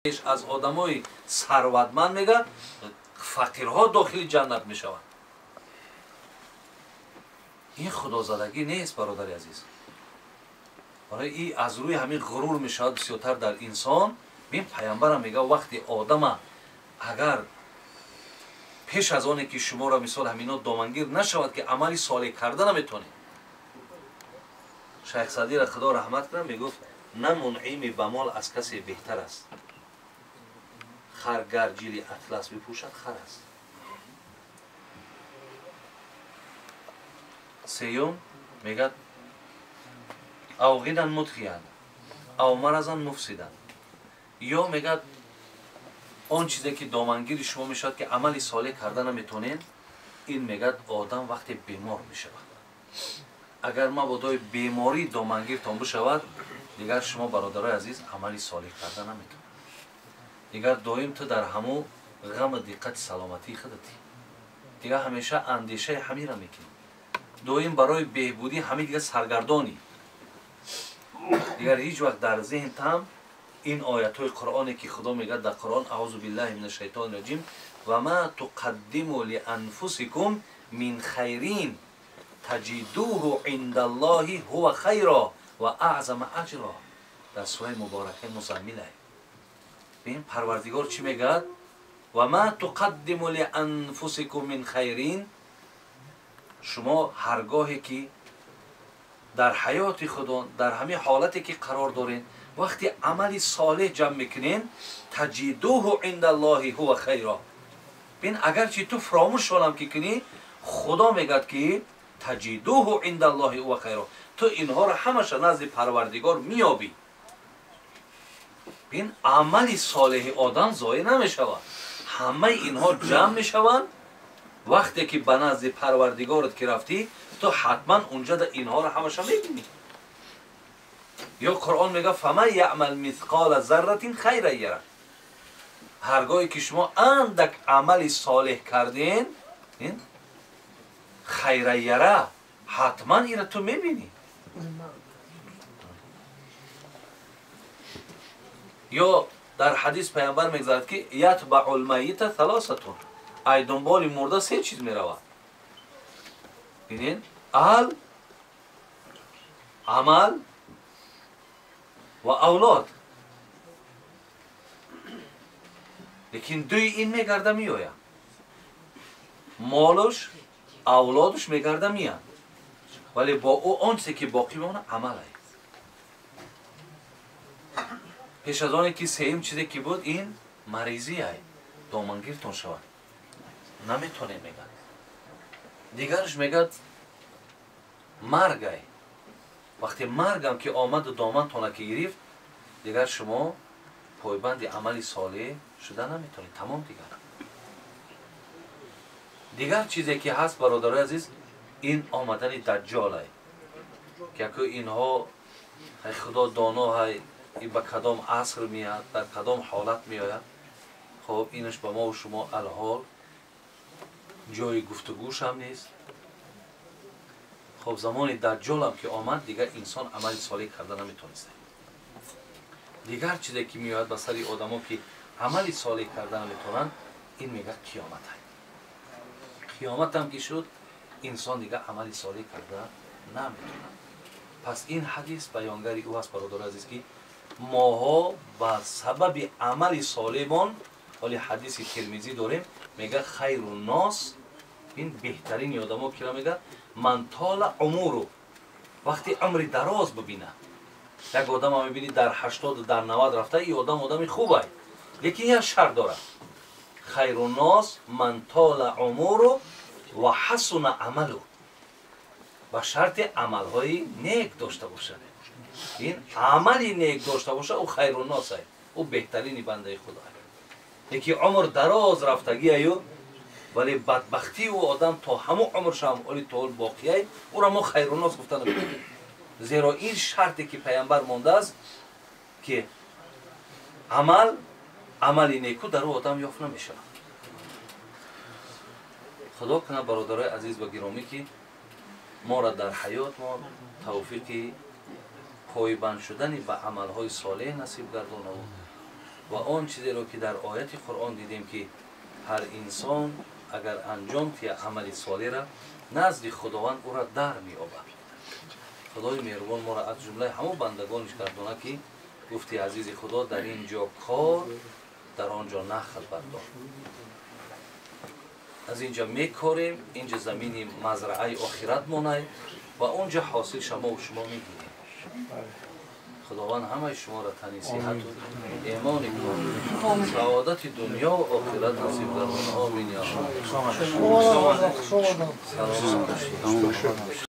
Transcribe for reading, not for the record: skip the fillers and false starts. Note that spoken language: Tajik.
Пеш аз одамои сарватманд мега фақирҳо дохили ҷаннат мешаванд. Ин худозадагӣ нест, бародари азиз. Барои и аз рӯи ҳамин ғурур мешавад бисёртар дар инсон. Бин, паямбарам мега, вақти одама агар пеш аз оне ки шуморо мисол ҳамино домангир нашавад, ки амали солеҳ карда наметонед. Шайх Садира, худо раҳмат кунад, мегуфт: на мунъими ба мол аз касе беҳтар аст, хар гар ҷили атлас бипӯшад, хар аст. Сеюм мегӯяд: ав ғинан мудхиян ав маразан муфсидан. Ё мегӯяд, он чизе ки домангири шумо мешавад, ки амали солеҳ карда наметонед, ин мегӯяд, одам вақте бемор мешавад. Агар мабодои беморӣ домангиртон бишавад, дигар шумо, бародарои азиз, амали солеҳ карда наметонед. Дигар доим ту дар ҳамун ғаму диққати саломатии худатӣ, дигар ҳамеша андешаи ҳамира мекунӣ, доим барои беҳбудӣ ҳами дигар саргардонӣ. Дигар ҳеҷ вақт дар зеҳнтам ин оятҳои қуръоне ки худо мегӯяд дар Қуръон: аузу биллаҳи мина шайтони раҷим, ва ма туқаддиму лианфусикум мин хайрин таҷидуҳу индаллоҳи ҳува хайро ва аъзама аҷро. Дар сураи муборакаи Музаммилай. Бин, Парвардигор чӣ мегӯяд? Ва ма туқаддиму лианфусикум мин хайрин. Шумо ҳаргоҳе ки дар ҳаёти худон, дар ҳамин ҳолате ки қарор доред, вақти амали солеҳ ҷамъ мекунед, таҷидуҳу индаллоҳи ҳува хайро. Бин, агарчи ту фаромӯш шолам ки кунӣ, худо мегӯяд ки таҷидуҳу индаллоҳи ҳува хайро, ту инҳоро ҳамаша назди Парвардигор меёбӣ. Бин, амали солеҳи одам зоеъ намешавад, ҳамаи инҳо ҷамъ мешаванд. Вақте ки ба назди Парвардигорат ки рафтӣ, ту ҳатман унҷада инҳоро ҳамаша мебинӣ. Ё Қуръон мега: фаман яъмал мисқола зарратин хайран яра. Ҳаргоҳе ки шумо андак амали солеҳ карден, хайра яра, ҳатман ира ту мебинӣ. Ё дар ҳадис паямбар мегузарад ки ятбау лмайита салосатун, ай дунболи мурда се чиз меравад. Бинед, аҳл, амал ва авлод. Лекин дуи ин мегарда меояд, молуш, авлодуш мегарда меянд, вале бо ӯ он чизе ки боқӣ мемонад, амал ай. Пеш аз оне ки сеюм чизе ки буд, ин маризӣ ай домангиртон шавад, наметонем, мегӯяд. Дигараш мегӯяд, марг ай. Вақте маргам ки омаду домантона ки гирифт, дигар шумо пойбанди амали солеҳ шуда наметонед, тамом. Дигар чизе ки ҳаст, бародарои азиз, ин омадани даҷҷол ай, ки яку инҳо худо доно ҳай, ин ба кадом аср меяд, дар кадом ҳолат меояд. Хоб, инаш ба мову шумо алҳол ҷои гуфтугӯшам нест. Хоб, замони даҷҷолам ки омад, дигар инсон амали солеҳ карда наметониста. Дигар чизе ки меояд ба сари одамо, ки амали солеҳ карда наметавонанд, ин мегӯяд, қиёмат ай. Қиёматам ки шуд, инсон дигар амали солеҳ карда наметавонад. Пас ин ҳадис баёнгари ӯ аст, бародари азиз, ки моҳо ба сабаби амали солеҳмон. Ҳоли ҳадиси Термизӣ дорем, мегӯяд: хайру нос, ин беҳтарини одамо кира мегӯяд? Ман тола умуру, вақти умри дароз бибинад. Як одама мебинӣ, дар 80-у дар 90 рафта, ин одам одами хубай, лекин як шарт дорад: хайру нос ман тола умуру ва ҳасуна амалу, ба шарти амалҳои нек дошта бошад. Ин амали нек дошта бошад, ӯ хайру нос ай, ӯ беҳтарини бандаи худо. Лекин умр дароз рафтагиаю, вале бадбахтии ӯ одам то ҳамун умршам оли то боқияй, ӯро мо хайруннос гуфта наметавонем, зеро ин шарте ки паямбар мондааст, ки амал, амали неку дар ӯ одам ёфт намешавад. Худо кунад, бародарои азиз ва гиромӣ, ки моро дар ҳаётмон тавфиқи пойбанд шудани ба амалҳои солеҳ насиб гардонаву. Ва он чизеро ки дар ояти Қуръон дидем, ки ҳар инсон агар анҷом тия амали солеҳра, назди Худованд ӯра дар меёбад. Худои меҳрубон моро аз ҷумлаи ҳамон бандагониш гардона, ки гуфти азизи Худо: дар ин ҷо кор, дар он ҷо нахл бардор. Аз инҷа мекорем, инҷа замини мазрааи охират монай ва онҷа ҳосил шумо шумо мегирем. Худованд ҳамаи шуморо тани сиҳату имони комил, саодати дунё ва охират насиб гардон. Омин ё. Саломат бошед.